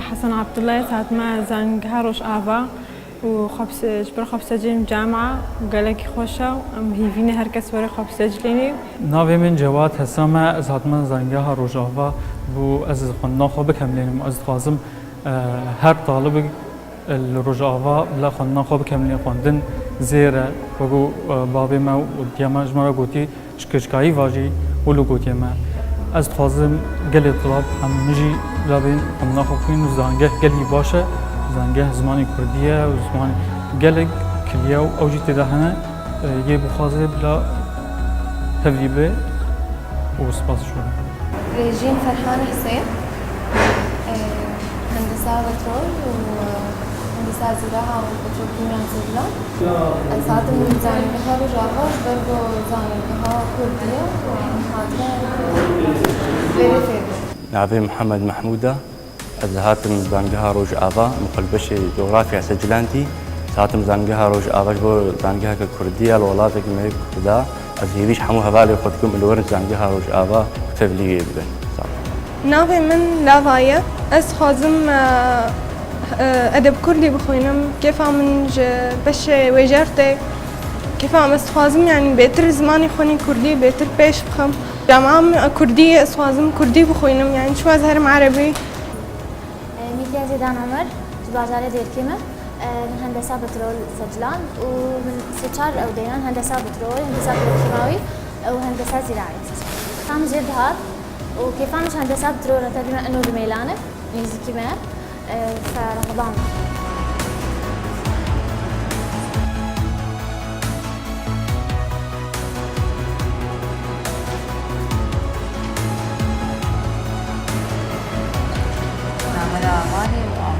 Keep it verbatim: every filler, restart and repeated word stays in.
Hesen Abdullah, ez hatime Zangeha Rojava û xwepse-, ji ber xwepsecê em camia û gelekî xweş e û em hîvî ne her kes were xwepsec lênê. Navê min Cewad Hesam e, ez hatime Zangeha Rojava bû ez xwendina xwe bikemlênim. Ez dixwazim, e, her talibek li Rojava bila xwendina xwe bikemlîne xwendin zêr e. Wek ku, e, bavê me û diya me ji me re gotî, ji keçikayî va jî wilo gotiye me. Ez dixwazim gelê tulab em min jî bila bên xwendina xwe bixwînin û zangeh gelî baş e. Zangeh zimanê kurdî ye û zimanê gelek kiliye û ew jî tê de hene. E, yê bixwaze bila tevlî be û spas ji we re. Rêjîn Ferhan Husên, e, hendesa petrol û, e, hendesa zîra'a û petrokîmya Zîvlan. Ez hatim zanîngeha Rojava ji ber ku zanîngeha kurdî ye û em hatine vê rê fêr bibin. Navê Mihemed Mehmûd e. Ez hatim zangeha Rojava, muqilbeşê coğrafya Secilantî. Ez hatim zangeha Rojava ji bo zangeheke kurdî ya li welatekî me yê kurda. Ez hêvî ji hemû hevalê xwe dikim, li werin zangeha Rojava û tevlî wê bibin. Sağ ol. Navê min Lava ye. Ez dixwazim, e, e, edeb kurdî bixwînim. Kêfa min ji beşê wêjer tê. Kêfa min, ez dixwazim, yanî, bêtir zimanê xwe nî kurdî bêtir pêş bixim. Camia min kurdî ye, ez dixwazim kurdî bixwînim. Yanî, çima ez herim erebî? E, Mîtya Zêdan Omer, ji bajarê Dêrkê me. E, min hendesa petrol seçilan û min sê çar ew deynan, hendesa petrol, hendesa petrokîmawî û hendesa zîraî. Tam jêr dihat û kêfa min ji hendesa petrol re, tevlî me ino di mêlan e, nêzîkî me, e, ferqdan. Navera Amalê û